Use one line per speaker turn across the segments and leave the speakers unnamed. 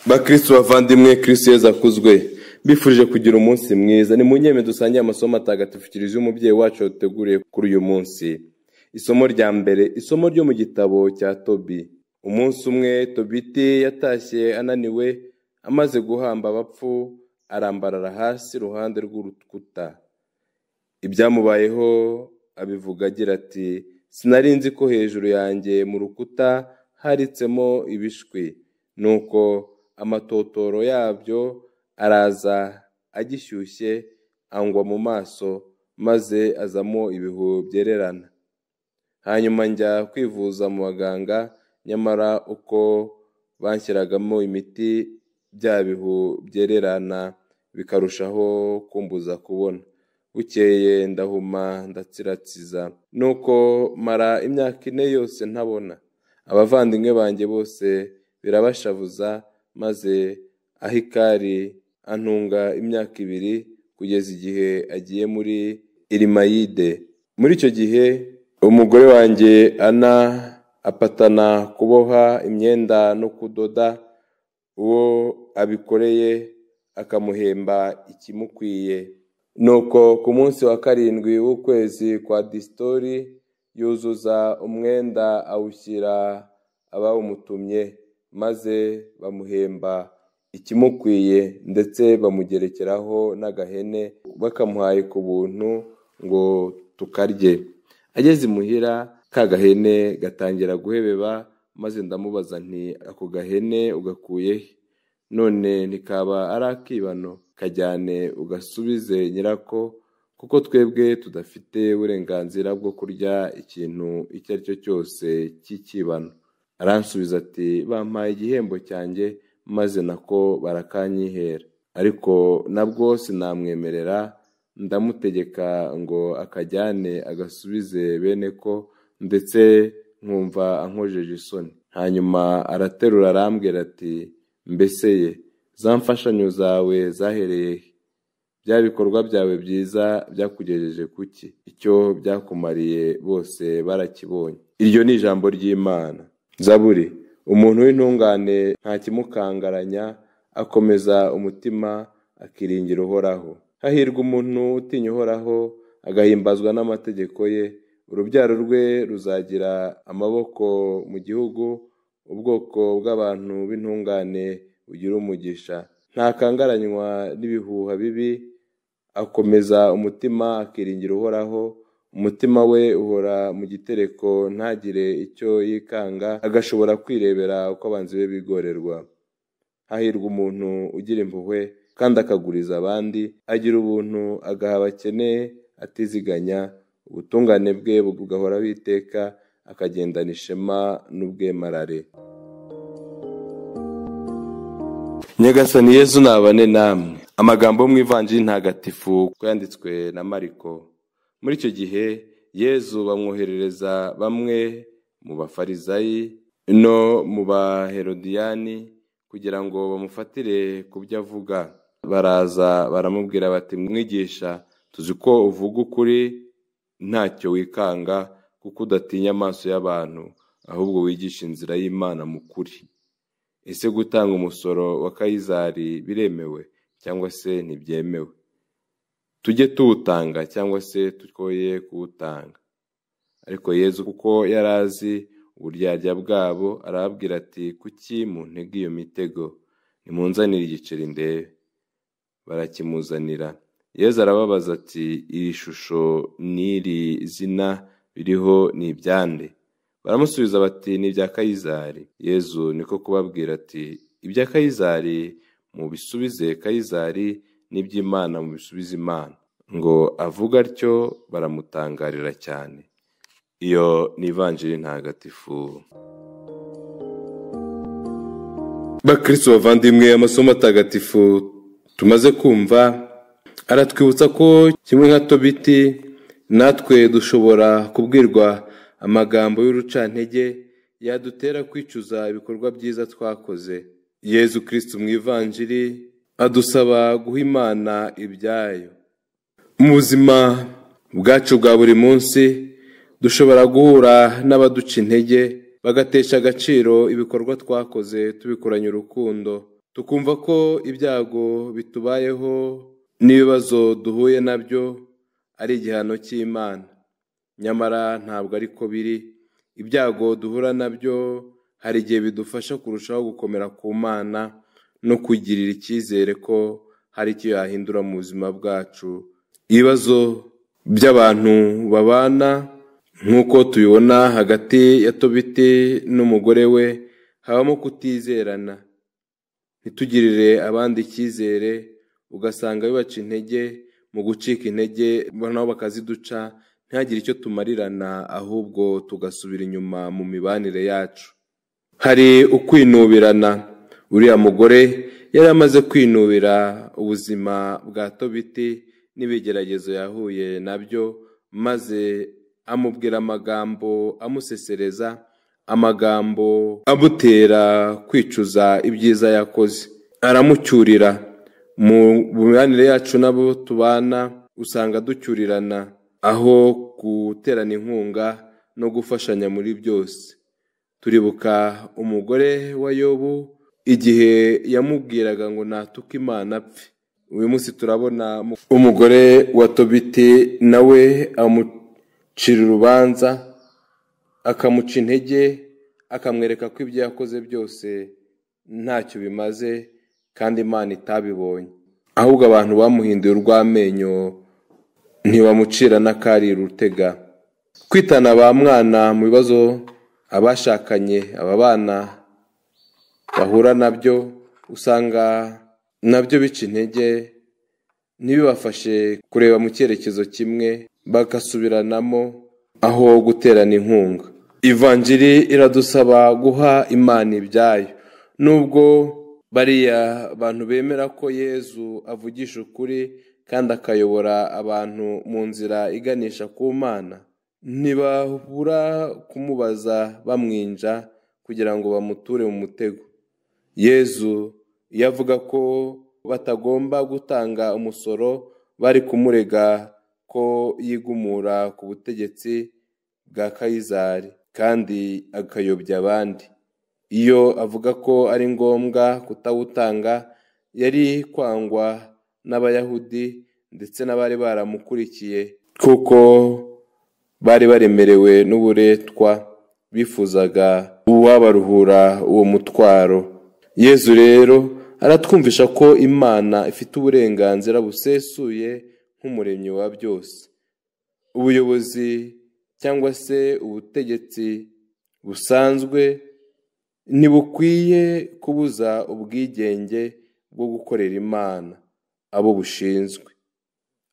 Bakristo bavandimwe, Kristo Yezu akuzwe. Bifurije kugira umunsi mwiza. Ni munyeme dusangiye amasomo atagatifu Kiliziya umubyeyi wacu yaduteguriye kuri uyu munsi. Isomo rya mbere, isomo ryo mu gitabo cya Tobi. Umunsi umwe Tobiti yatashye ananiwe, amaze guhamba abapfu, arambarara hasi iruhande rw'urukuta. Ibyamubayeho abivuga agira ati: sinari nzi ko hejuru yanjye mu rukuta haritsemo ibishwi, nuko amatotoro yabyo araza agishyushye angwa mu maso, maze azamo ibihu byererana. Hanyuma njya kwivuza mu baganga, nyamara uko banshyiragamo imiti bya bihu byererana bikarushaho kumbuza kubona. Bukeye ndahuma ndatsiratsiza, nuko mara imyaka 4 yose ntabona. Abavandimwe banjye bose birabashavuza, maze Ahikari antunga imyaka 2 kugeza igihe agiye muri Irimayide. Muri icyo gihe umugore wanjye Ana apatana kuboha imyenda no kudoda, uwo abikoreye akamuhemba ikimukwiye. Nuko ku munsi wa 7 w'ukwezi kwa Disitori yuzuza umwenda awushyira abawumutumye, maze bamuhemba ikimukwiye, ndetse bamugerekeraho n'agahene bakamuhaye ku buntu ngo tukarye. Ageze imuhira ka gahene gatangira guhebeba, maze ndamubaza nti: ako gahene ugakuye he? None ntikaba ari akibano? Kajyane ugasubize nyirako, kuko twebwe tudafite uburenganzira bwo kurya ikintu icyo ari cyo cyose cy'ikibano. Aransubiza ati: bampaye igihembo cyanjye, maze nako barakanyihera. Ariko nabwo sinamwemerera, ndamutegeka ngo akajyane agasubize bene ko, ndetse nkumva ankojeje isoni. Hanyuma araterura arambwira ati: mbese ye, za mfashanyo zawe zahereye he? Bya bikorwa byawe byiza byakugejeje kuki? Icyo byakumariye bose barakibonye. Iryo ni ijambo ry'Imana. Zaburi. Umuntu w'intungane nta kimukangaranya, akomeza umutima akiringira Uhoraho. Hahirwa umuntu utinya Uhoraho, agahimbazwa n'amategeko ye. Urubyaro rwe ruzagira amaboko mu gihugu, ubwoko bw'abantu b'intungane bugira umugisha. Ntakangaranywa n'ibihuha bibi, akomeza umutima akiringira Uhoraho. Umutima we uhora mu gitereko, ntagire icyo yikanga, agashobora kwirebera uko abanzi be bigorerwa. Hahirwa umuntu ugira impuhwe kandi akaguriza abandi, agira ubuntu agaha abakene atiziganya, ubutungane bwe bugahoraho iteka, akagendana ishema n'ubwemarare. Nyagasani Yezu nabane namwe. Amagambo yo mu Ivanjiri ntagatifu yanditswe na Mariko. Muri icyo gihe Yezu bamwoherereza bamwe mu Bafarizayi no mu Baherodiyani kugira ngo bamufatire ku byo avuga. Baraza baramubwira bati: mwigisha, tuzi ko uvuga ukuri ntacyo wikanga, kuko udatinya amaso y'abantu, ahubwo wigisha inzira y'Imana mu kuri. Ese gutanga umusoro wa Kayizari biremewe cyangwa se ntibyemewe? Tujye tuwutanga cyangwa se twoye kuwutanga? Ariko Yezu, kuko yari azi uburyarya bwabo, arababwira ati: kuki muntega iyo mitego? Nimunzanire igiceri ndebe. Barakimuzanira. Yezu arababaza ati: iri shusho n'iri zina biriho ni ibyande? Baramusubiza bati: ni ibya Kayizari. Yezu niko kubabwira ati: ibya Kayizari mubisubize Kayizari, n'iby'Imana mubisubize Imana. Ngo avuga atyo baramutangarira cyane. Iyo ni Ivanjiri ntagatifu. Bakristo bavandimwe, amasomo atagatifu tumaze kumva aratwibutsa ko kimwe nka Tobiti natwe dushobora kubwirwa amagambo y'urucantege yadutera kwicuza ibikorwa byiza twakoze. Yezu Kristo mu Ivanjiri adusaba guha Imana ibyayo. Mu buzima bwacu bwa buri munsi dushobora guhura n'abaduca intege, bagatesha agaciro ibikorwa twakoze tubikoranye urukundo. Tukumva ko ibyago bitubayeho n'ibibazo duhuye nabyo ari igihano cy'Imana. Nyamara ntabwo ariko biri. Ibyago duhura nabyo hari igihe bidufasha kurushaho gukomera ku Mana no kugirira icyizere ko hari icyo yahindura mu buzima bwacu. Ibibazo by'abantu babana nk'uko tubibona hagati ya Tobiti n'umugore we, habamo kutizerana, ntitugirire abandi icyizere, ugasanga bibaca intege, mu gucika intege nabo bakaziduca, ntihagire icyo tumarirana, ahubwo tugasubira inyuma mu mibanire yacu. Hari ukwinubirana. Uriya mugore yari amaze kwinubira ubuzima bwa Tobiti n'ibigeragezo yahuye nabyo, maze amubwira amagambo amusesereza, amagambo amutera kwicuza ibyiza yakoze, aramucyurira. Mu mibanire yacu n'abo tubana usanga ducyurirana aho guterana inkunga no gufashanya muri byose. Turibuka umugore wa Yobu igihe yamubwiraga ngo natuke Imana apfe. Uyu munsi turabona umugore wa Tobiti nawe amucira urubanza, akamuca intege, akamwereka ko ibyo yakoze byose ntacyo bimaze kandi Imana itabibonye. Ahubwo abantu bamuhinduye urw'amenyo, ntibamucira n'akari urutega. Kwitana ba mwana mu bibazo abashakanye, aba bana bahura nabyo, usanga nabyo bica intege, ntibibafashe kureba mu cyerekezo kimwe, bagasubiranamo aho guterana inkunga. Ivanjiri iradusaba guha Imana ibyayo. Nubwo bariya bantu bemera ko Yezu avugisha ukuri kandi akayobora abantu mu nzira iganisha ku Mana, ntibabura kumubaza bamwinja kugira ngo bamuture mu mutego. Yezu iyo avuga ko batagomba gutanga umusoro, bari kumurega ko yigumura ku butegetsi bwa Kayizari kandi akayobya abandi. Iyo avuga ko ari ngombwa kutawutanga, yari kwangwa n'Abayahudi ndetse n'abari baramukurikiye, kuko bari baremerewe n'uburetwa, bifuzaga uwabaruhura uwo mutwaro. Yezu rero aratwumvisha ko Imana ifite uburenganzira busesuye nk'umuremyi wa byose. Ubuyobozi cyangwa se ubutegetsi busanzwe ntibukwiye kubuza ubwigenge bwo gukorera Imana abo bushinzwe,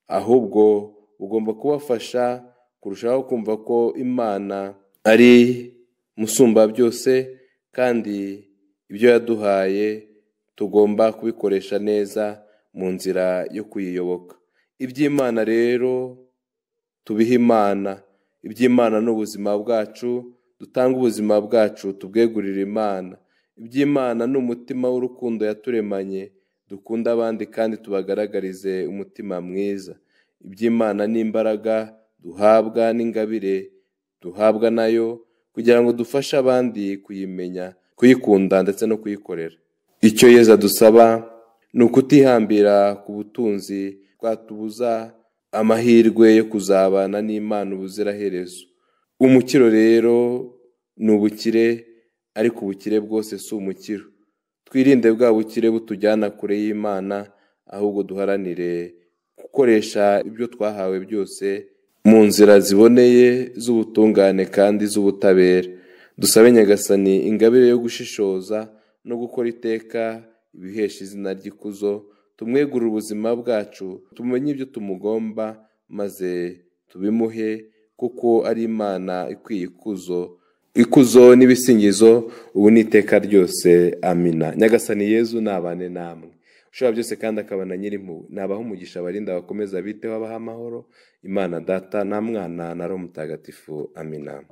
ahubwo bugomba kubafasha kurushaho kumva ko Imana ari musumba byose kandi ibyo yaduhaye tugomba kubikoresha neza mu nzira yo kuyiyoboka. Iby'Imana rero tubihe Imana. Iby'Imana ni ubuzima bwacu, dutanga ubuzima bwacu tubwegurira Imana. Iby'Imana ni umutima w'urukundo yaturemanye, dukunde abandi kandi tubagaragarize umutima mwiza. Iby'Imana ni imbaraga duhabwa n'ingabire duhabwa nayo kugira ngo dufashe abandi kuyimenya, kuyikunda ndetse no kuyikorera. Icyo Yezu adusaba ni ukutihambira ku butunzi bwatubuza amahirwe yo kuzabana n'Imana ubuziraherezo. Umukiro rero ni ubukire, ariko ubukire bwose si umukiro. Twirinde bwa bukire butujyana kure y'Imana, ahubwo duharanire gukoresha ibyo twahawe byose mu nzira ziboneye z'ubutungane kandi z'ubutabera. Dusabe Nyagasani ingabire yo gushishoza no gukora iteka ibihesha izina ry'ikuzo, tumwegurire ubuzima bwacu, tumenye ibyo tumugomba maze tubimuhe, kuko ari Imana ikwiye ikuzo, ikuzo n'ibisingizo ubu n'iteka ryose. Amina. Nyagasani Yezu nabane namwe, ushobora byose kandi akabana nyirimpuhwe, nabaha umugisha, abarinda, abakomeza, abiteho, abaha amahoro. Imana Data na Mwana na Roho Mutagatifu. Amina.